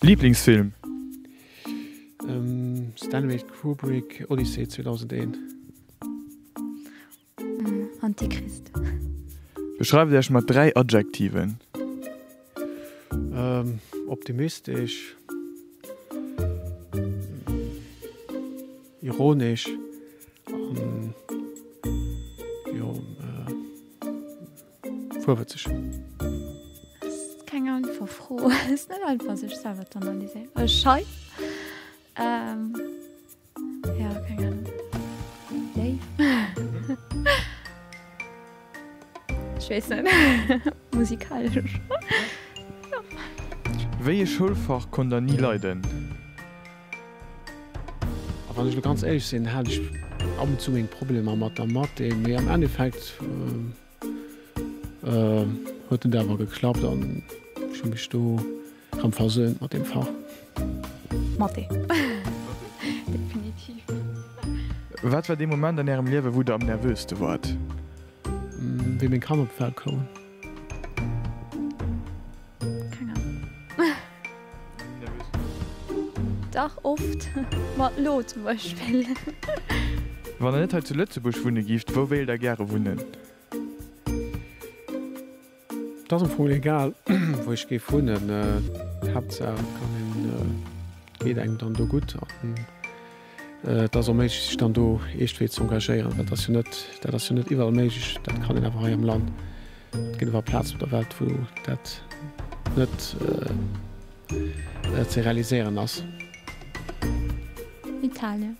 Liblingsfilm? Stanley Kubrick, Odyssee 2001. Antichrist. Beschreift Iech mat 3 Adjektiven. Optimistesch, ironesch an jo. Fuerwëtzeg. Ass keng einfach Fro. Ass net einfach sech selwer z'analyséieren. Schei. Ähm, ja, keng Ahnung. Léif. Ech weess net. Musikalesch. Wéi e Schoulfach konnt der ni leiden? A wann ech elo ganz éierlech sinn, hat ech ab und zu meng Problemer mat der Mathé, mee am Endeffekt huet et awer geklappt an ech hu mech do erëm versöhnt mat deem Fach. Mathé, definitiv. Wat war dee Moment an Ärem Liewe wou der am nervöste waart? Wéi meng Kanner op d'Welt koumen. Keng Ahnung. Dach oft, ma lo zum Beispill. Wann der net hei zu Lëtzebuerg wunne gifft, wou wéilt der gäre wunnen? Et ass am Fong egal wou ech géif wunnen, Haaptsaach et kann een, et geet engem dann do gutt an et ass och méiglech sech dann do iergendwéi ze engagéieren. Dat ass jo net, dat ass jo net iwwerall méiglech, dat kann een awer hei am Land. Et ginn awer Plazen op der Welt, wou dat net ze realiséieren ass. Italien.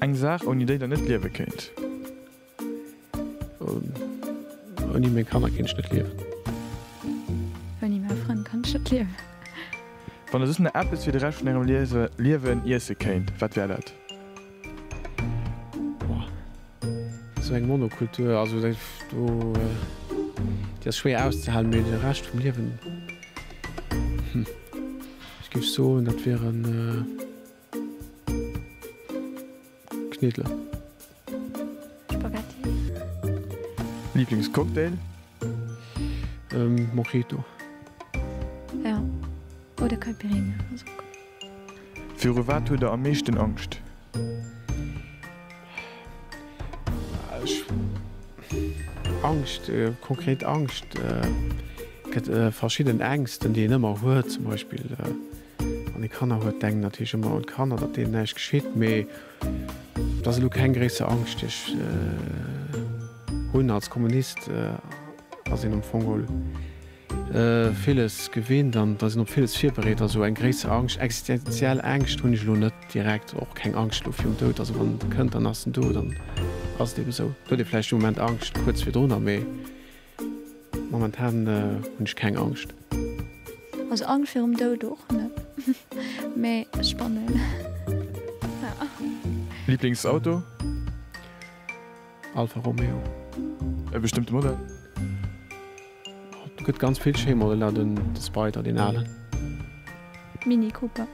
Eng Saach, ouni déi der net liewe kéint? Ouni meng Kanner kéint ech net liewen. Ouni mäi Frënd kann ech net liewen. Wann der just nach eppes fir de Rescht vun ärem Liewen iesse kéint, wat wär dat? Esou eng Monokultur, also do, déi ass schwéier auszehalen, mee de Rescht vum Liewen, hm, ech géif soen, dat wieren Kniddelen. Spaghetti. Lieblingscocktail? Mojito. Jo, oder Caipirinha ass och gutt. Viru wat hutt der am meeschten Angscht? Angscht, konkret Angscht, et gëtt verschidden Ängsten, déi een ëmmer huet, zum Beispill wann ee Kanner huet, denkt een natierlech ëmmer un d'Kanner, datt deenen näischt geschitt, mee et ass elo keng gréisser Angscht, déi ech hunn. Als Kommunist ass een am Fong geholl Villes gewinnt an da sinn op villes virbereet. Also eng gréisser Angscht, existenziell Ängscht hunn ech elo net direkt. Och keng Angscht elo virum Doud. Also wann en kënnt, dann ass en do, dann ass et ebe sou. Et huet ee vläicht de Moment Angscht kuerz virdrunner, mee momentan hunn ech keng Angscht. Also Angscht virum Doud och net, mee Spannen, ja. Liblingsauto? Alfa Romeo. E bestëmmte Modell? Do gëtt ganz vill schéi Modeller, den Spider, deen alen. Mini Cooper.